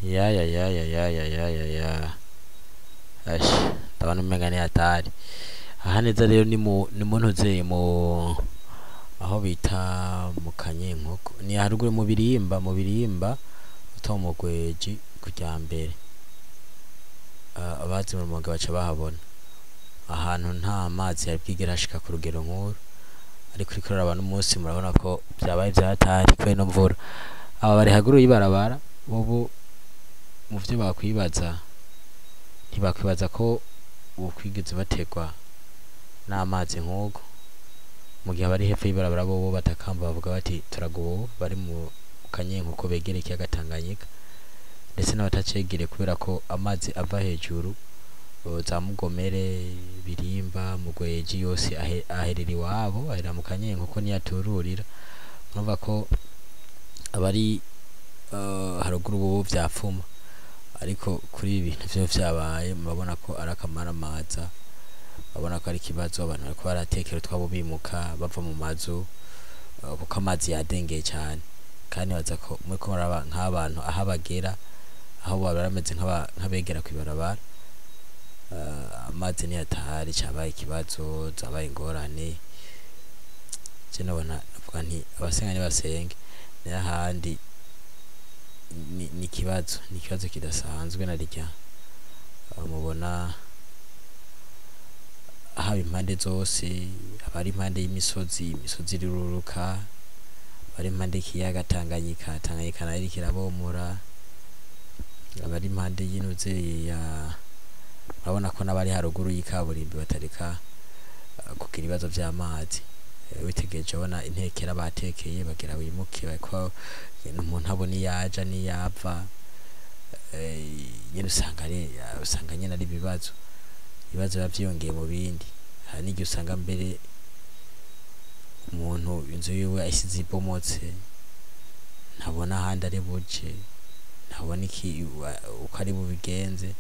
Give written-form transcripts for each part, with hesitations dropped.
Ya ya ya ya ya ya ya ya ya, ash, ndabona umenga ni hatari aha. Neza rero ni mu ntuzeye mu aho bita mu Kanyenkoko, ni haruguru mu Birimba uto mu Rweji kujya mbere. Abazi mu Rumonge baca bahabona ahantu nta mazi yari bwigere ashika ku rugero nk'uru, ariko uriko uraraba n'umunsi murabona ko vyabaye vyahatari kubera ino mvura. Aba bari haruguru y'ibarabara bobo mu vyo bakwibaza, ntibakwibaza ko bokwigeze bategwa n'amazi nk'uko, mu gihe abari hepfo y'ibarabara bobo batakamba bavuga bati turagowe, bari mu Kanyenkoko begereye ikiyaga Tanganyika ndetse n'abatacegereye, kubera ko amazi ava hejuru za Mugomere, Birimba, Mugweji yose aherera iwabo, aherera mu Kanyenkoko niyatururira. Murumva ko abari haruguru bobo vyapfuma, ariko kuri ibi bintu vyo vyabaye murabona ko ari akamaramaza, urabona ko ari ikibazo. Abantu bariko baratekera utwabo, bimuka bava mu mazu, kuko amazi yadengeye cane. Kandi baza ko muriko muraba nk'abantu aho bagera, aho baba bameze nk'abegera kw'ibarabara, amazi niyatahari cabaye ikibazo, zabaye ingorane. Je nobona navuga nti abasenga nibasenge, n'ahandi ni ikibazo kidasanzwe. Narirya mubona haba impande zose, abari impande y'imisozi, imisozi iruruka, abari impande y'ikiyaga Tanganyika, Tanganyika nayo iriko irabomora, abari impande y'intuze ya, urabona ko n'abari haruguru y'ikaburimbi batareka kugira ibibazo vy'amazi. Witegereje ubona intekera batekeye bagira wimuke, bariko umuntu abona iyaja n'iyava, nyene usanga nyene ari ibibazo, ibibazo biba vyiyongeye mu bindi. Hari n'igihe usanga mbere umuntu inzu yiwe ayisize ibomotse, ntabona ahandi ari buje, ntabona iki uko ari bubigenze.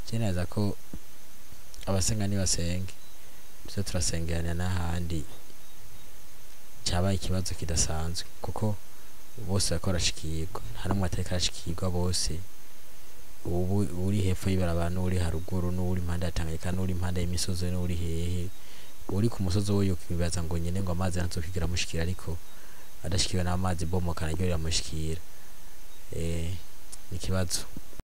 Je nibaza ko abasenga nibasenge, tuze turasengerana, n'ahandi cabaye ikibazo kidasanzwe, kuko bose bariko barashikirwa, nta n'umwe atariko arashikirwa. Bose, ubu uri hepfo y'ibarabara n'uwuri haruguru n'uwuri impande ya Tanganyika n'uwuri impande y'imisozi n'uwuri hehe, uri ku musozi wo yokwibaza ngo nyene ngo amazi ntazokigera amushikira, ariko adashikiwe n'amazi bomoka naryo riramushikira. Ni ikibazo.